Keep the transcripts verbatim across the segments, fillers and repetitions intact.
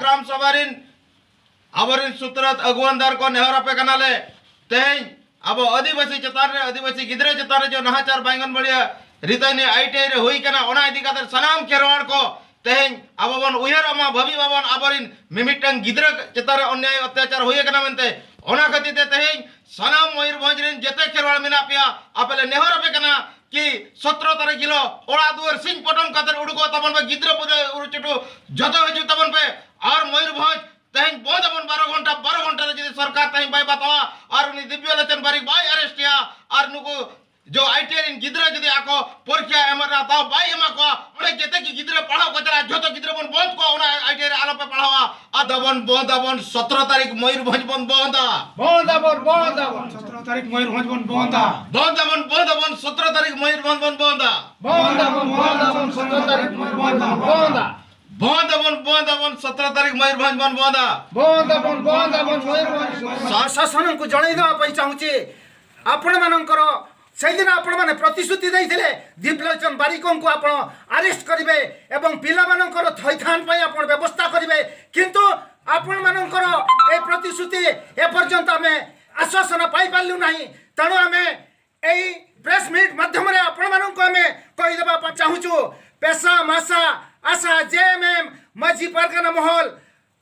ᱜᱨᱟᱢ ᱥᱚᱵᱷᱟ ᱨᱤᱱ ᱟᱵᱚᱨᱤᱱ ᱥᱩᱛᱨᱟᱹᱛ ᱟᱹᱜᱩᱣᱟᱹᱱ ᱫᱟᱨ ᱠᱚ ᱱᱮᱦᱚᱨ ᱟᱯᱮ ᱠᱟᱱᱟᱞᱮ᱾ ᱛᱮᱦᱮᱧ ᱟᱵᱚ ᱟᱹᱫᱤᱵᱟᱹᱥᱤ ᱪᱮᱛᱟᱱ ᱨᱮ, ᱟᱹᱫᱤᱵᱟᱹᱥᱤ ᱜᱤᱫᱽᱨᱟᱹ ᱪᱮᱛᱟᱱ ᱨᱮ ᱡᱮ ᱱᱟᱦᱟᱪᱟᱨ ᱵᱟᱭᱜᱚᱱ ᱵᱟᱲᱤᱭᱟ ᱨᱤᱛᱟᱹᱱᱤ ᱟᱭ ᱴᱤ ᱟᱭ ᱨᱮ ᱦᱩᱭ ᱠᱟᱱᱟ, ᱚᱱᱟ ᱤᱫᱤ ᱠᱟᱛᱮ ᱥᱟᱱᱟᱢ ᱠᱷᱮᱨᱣᱟᱲ ᱠᱚ ᱛᱮᱦᱮᱧ ᱟᱵᱚ ᱵᱚᱱ ᱩᱭᱦᱟᱹᱨᱚᱜ ᱢᱟ, ᱵᱷᱟᱹᱵᱤ ᱢᱟᱵᱚᱱ ᱟᱵᱚᱨᱤᱱ ᱢᱤᱢᱤᱫᱴᱟᱝ ᱜᱤᱫᱽᱨᱟᱹ ᱪᱮᱛᱟᱱ ᱨᱮ ᱚᱱᱱᱭᱟᱭ ᱚᱛᱛᱟᱪᱟᱨ ᱦᱩᱭ ᱟᱠᱟᱱᱟ ᱢᱮᱱᱛᱮ᱾ ᱚᱱᱟ ᱠᱷᱟᱹᱛᱤᱨ ᱛᱮ ᱛᱮᱦᱮᱧ ᱥᱟᱱᱟᱢ ᱢᱚᱭᱩᱨᱵᱷᱚᱸᱡᱽ ᱨᱤᱱ ᱡᱮᱛᱮ ᱠᱷᱮᱨᱣᱟᱲ ᱢᱮᱱᱟᱜ ᱯᱮᱭᱟ, ᱟᱯᱮ ᱞᱮ ᱱᱮᱦᱚᱨ ᱟᱯᱮ ᱠᱟᱱᱟ ᱠᱤ ᱥᱚᱛᱨᱚ ᱛᱟᱹᱨᱤᱠᱷ ᱦᱤᱞᱳᱜ ᱚᱲᱟᱜ ᱫᱩᱣᱟᱹᱨ ᱥᱤᱧ ᱯᱚᱴᱚᱢ ᱠᱟᱛᱮ ᱩᱰᱩᱠᱚᱜ ᱛᱟᱵᱚᱱ ᱯᱮ, ᱜᱤᱫᱽᱨᱟᱹ ᱯᱤᱫᱽᱨᱟᱹ ᱩᱨᱩ ᱪᱩᱴᱩ ᱡᱚᱛᱚ ᱦᱤᱡᱩᱜ ᱛᱟᱵᱚᱱ ᱯᱮ᱾ ᱟᱨ ᱢᱚᱭᱩᱨᱵᱷᱚᱸᱡᱽ ᱛᱮᱦᱮᱧ ᱵᱚᱱᱫ ᱟᱵᱚᱱ ᱵᱟᱨᱚ ᱜᱷᱚᱱᱴᱟ, ᱵᱟᱨᱚ ᱜᱷᱚᱱᱴᱟ ᱨᱮ ᱡᱩᱫᱤ ᱥᱚᱨᱠᱟᱨ ᱛᱮᱦᱮᱧ ᱵᱟᱭ ᱵᱟᱛᱟᱣᱟ ᱟᱨ ᱩᱱᱤ ᱫᱤᱵᱽᱭᱚ ᱞᱳᱪᱚᱱ ᱵᱟᱨᱤᱠ ᱵᱟᱭ ᱟᱨᱮᱥᱴ ᱮᱭᱟ ᱟᱨ ᱱᱩᱠᱩ ᱡᱚ ᱟᱭ ᱴᱤ ᱟᱭ ᱨᱤᱱ ᱜᱤᱫᱽᱨᱟᱹ ᱡᱩᱫᱤ ᱟᱠᱚ ᱯᱚᱨᱤᱠᱠᱷᱟ ᱮᱢ ᱨᱮᱱᱟᱜ ᱫᱟᱣ ᱵᱟᱭ ᱮᱢᱟ ᱠᱚᱣᱟ, ᱚᱸᱰᱮ ᱡᱮᱛᱮ ᱜᱮ ᱜᱤᱫᱽᱨᱟᱹ ᱯᱟᱲᱦᱟᱣ ᱠᱚ ᱪᱟᱞᱟᱜᱼᱟ, ᱡᱚᱛᱚ ᱜᱤᱫᱽᱨᱟᱹ ᱵᱚᱱ ᱵᱚᱱᱫ ᱠᱚᱣᱟ, ᱚᱱᱟ ᱟᱭ ᱴᱤ ᱟᱭ ᱨᱮ ᱟᱞᱚᱯᱮ ᱯᱟᱲᱦᱟᱣᱟ᱾ ᱟᱫᱚ ᱵᱚᱱ ᱵᱚᱱᱫ ᱟᱵᱚᱱ, ᱥᱚᱛᱨᱚ ᱛᱟᱹᱨᱤᱠᱷ ᱢᱚᱭᱩᱨᱵᱷᱚᱸᱡᱽ ᱵᱚᱱ ᱵᱚᱱᱫᱟ᱾ ᱵᱚᱱᱫ ᱟᱵᱚᱱ, ᱵᱚᱱᱫ ᱟᱵᱚᱱ, ᱥᱚᱛᱨᱚ ᱛᱟᱹᱨᱤᱠᱷ ᱢᱚᱭᱩᱨᱵᱷᱚᱸᱡᱽ ᱵᱚᱱ ᱵᱚᱱᱫᱟ᱾ ᱵᱚᱱᱫ ᱟᱵᱚᱱ, ᱵᱚᱱᱫ ᱟᱵᱚᱱ, ᱥᱚᱛᱨᱚ ᱛᱟᱹᱨᱤᱠᱷ ᱢᱚᱭᱩᱨᱵᱷᱚᱸᱡᱽ ᱵᱚᱱ ᱵᱚᱱᱫᱟ᱾ ᱵᱚᱱᱫ ᱟᱵᱚᱱ, ᱵᱚᱱᱫ ᱟᱵᱚᱱ, ᱥᱚᱛᱨᱚ ᱛᱟᱹᱨᱤᱠᱷ ᱢᱚᱭᱩᱨᱵᱷᱚᱸᱡᱽ ᱵᱚᱱ ᱵᱚᱱᱫᱟ᱾ ᱵᱚᱱᱫ ᱟᱵᱚᱱ, ᱵᱚᱱᱫ ᱟᱵᱚᱱ, ᱥᱚᱛᱨᱚ ᱛᱟᱹᱨᱤᱠᱷ ᱢᱚᱭᱩᱨᱵᱷᱚᱸᱡᱽ ᱵᱚᱱ ᱵᱚᱱᱫᱟ। ବନ୍ଦ ଆବନ, ବନ୍ଦ ଆବନ, ମୟୂରଭଞ୍ଜ। ଶାସନକୁ ଜଣେଇଦେବା ପାଇଁ ଚାହୁଁଛି, ଆପଣମାନଙ୍କର ସେଇଦିନ ଆପଣମାନେ ପ୍ରତିଶ୍ରୁତି ଦେଇଥିଲେ ଦୀପଲୋଚନ ବାରିକଙ୍କୁ ଆପଣ ଆରେଷ୍ଟ କରିବେ ଏବଂ ପିଲାମାନଙ୍କର ଥଇଥାନ ପାଇଁ ଆପଣ ବ୍ୟବସ୍ଥା କରିବେ, କିନ୍ତୁ ଆପଣମାନଙ୍କର ଏ ପ୍ରତିଶ୍ରୁତି ଏପର୍ଯ୍ୟନ୍ତ ଆମେ ଆଶ୍ୱାସନା ପାଇପାରିଲୁ ନାହିଁ। ତେଣୁ ଆମେ ଏଇ ପ୍ରେସ୍ ମିଟ୍ ମାଧ୍ୟମରେ ଆପଣମାନଙ୍କୁ ଆମେ କହିଦେବା ପାଇଁ ଚାହୁଁଛୁ, ପେଶା, ମାସା, ଆଶା, J M M, Majhi Pargana ମହଲ,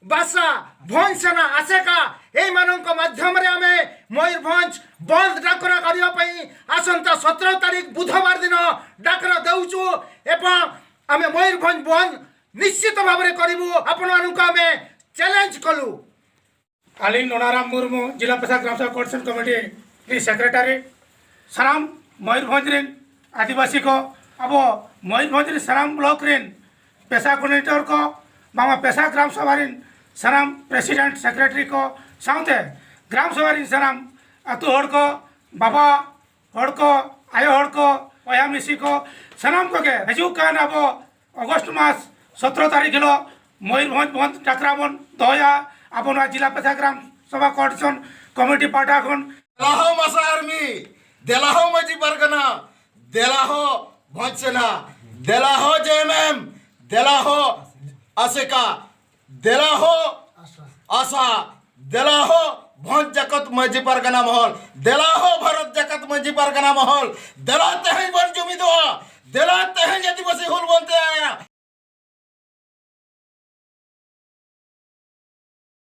ବାସା, ଭଞ୍ଜସେନା, ଆସେକା, ଏଇମାନଙ୍କ ମାଧ୍ୟମରେ ଆମେ ମୟୂରଭଞ୍ଜ ବନ୍ଦ ଡାକରା କରିବା ପାଇଁ ଆସନ୍ତା ସତର ତାରିଖ ବୁଧବାର ଦିନ ଡାକରା ଦେଉଛୁ ଏବଂ ଆମେ ମୟୂରଭଞ୍ଜ ବନ୍ଦ ନିଶ୍ଚିତ ଭାବରେ କରିବୁ। ଆପଣମାନଙ୍କୁ ଆମେ ଚ୍ୟାଲେଞ୍ଜ କଲୁ। ᱟᱹᱞᱤᱧ ᱱᱚᱱᱟᱨᱟᱢ ᱢᱩᱨᱢᱩ, ᱡᱤᱞᱟ ᱯᱮᱥᱟ ᱜᱨᱟᱢ ᱥᱮᱵᱟ ᱠᱳᱚᱨᱰᱤᱱᱮᱥᱚᱱ ᱠᱚᱢᱤᱴᱤ ᱨᱤᱱᱤᱡ ᱥᱮᱠᱨᱮᱴᱟᱨᱤ, ᱥᱟᱱᱟᱢ ᱢᱚᱭᱩᱨᱵᱷᱚᱸᱡᱽ ᱨᱤᱱ ᱟᱹᱫᱤᱵᱟᱹᱥᱤ ᱠᱚ, ᱟᱵᱚ ᱢᱚᱭᱩᱨᱵᱷᱚᱸᱡᱽ ᱨᱤᱱ ᱥᱟᱱᱟᱢ ᱵᱞᱚᱠ ᱨᱤᱱ ᱯᱮᱥᱟ ᱠᱳᱚᱨᱰᱤᱱᱮᱴᱚᱨ ᱠᱚ, ᱵᱟᱝᱢᱟ ᱯᱮᱥᱟ ᱜᱨᱟᱢ ᱥᱚᱵᱷᱟ ᱨᱤᱱ ᱥᱟᱱᱟᱢ ᱯᱨᱮᱥᱤᱰᱮᱱᱴ, ᱥᱮᱠᱨᱮᱴᱟᱨᱤ ᱠᱚ ᱥᱟᱶᱛᱮ ᱜᱨᱟᱢ ᱥᱚᱵᱷᱟ ᱨᱤᱱ ᱥᱟᱱᱟᱢ ᱟᱹᱛᱩ ᱦᱚᱲ ᱠᱚ, ᱵᱟᱵᱟ ᱦᱚᱲ ᱠᱚ, ᱟᱭᱳ ᱦᱚᱲ ᱠᱚ, ᱵᱚᱭᱦᱟ ᱢᱤᱥᱤ ᱠᱚ, ᱥᱟᱱᱟᱢ ᱠᱚᱜᱮ ᱦᱤᱡᱩᱜ ᱠᱟᱱ ᱟᱵᱚ ᱚᱜᱚᱥᱴ ᱢᱟᱥ ᱥᱚᱛᱨᱚ ᱛᱟᱹᱨᱤᱠᱷ ᱦᱤᱞᱳᱜ ᱢᱚᱭᱩᱨᱵᱷᱚᱸᱡᱽ ᱵᱚᱱᱫᱷ ᱰᱟᱠᱨᱟ ᱵᱚᱱ ᱫᱚᱦᱚᱭᱟ᱾ ᱟᱵᱚ ᱱᱚᱣᱟ ᱡᱤᱞᱟ ᱯᱮᱥᱟ ᱜᱨᱟᱢ ᱥᱚᱵᱷᱟ ᱠᱳᱚᱨᱰᱤᱱᱮᱥᱚᱱ ᱠᱚᱢᱤᱴᱤ ᱯᱟᱦᱴᱟ ᱠᱷᱚᱱ ᱫᱮᱞᱟ ᱦᱳ ᱢᱟᱥᱟ ᱟᱨᱢᱤ, ᱫᱮᱞᱟ ᱦᱳ ᱢᱟᱹᱡᱷᱤ ᱯᱟᱨᱜᱟᱱᱟ, ᱫᱮᱞᱟ ᱦᱳ ᱵᱷᱚᱸᱡᱽ ᱥᱮᱱᱟ, ᱫᱮᱞᱟ ᱦᱳ ᱡᱮ ᱮᱢ ᱮᱢ, ᱫᱮᱞᱟ ᱦᱳ ᱟᱥᱮᱠᱟ, ᱫᱮᱞᱟ ᱦᱳ ᱟᱥᱟ, ᱫᱮᱞᱟ ᱦᱳ ᱵᱷᱚᱸᱡᱽ ᱡᱟᱠᱟᱛ ᱢᱟᱹᱡᱷᱤ ᱯᱟᱨᱜᱟᱱᱟ ᱢᱚᱦᱚᱞ, ᱫᱮᱞᱟ ᱦᱳ ᱵᱷᱟᱨᱚᱛ ᱡᱟᱠᱟᱛ ᱢᱟᱹᱡᱷᱤ ᱯᱟᱨᱜᱟᱱᱟ ᱢᱚᱦᱚᱞ, ᱫᱮᱞᱟ ᱛᱮᱦᱮᱧ ᱵᱚᱱ ᱡᱩᱢᱤᱫᱚᱜᱼᱟ, ᱫᱮᱞᱟ ᱛᱮᱦᱮᱧ ᱟᱹᱫᱤᱵᱟᱹᱥᱤ ᱦᱩᱞ ᱵᱚᱱ ᱛᱮᱭᱟᱨᱟ᱾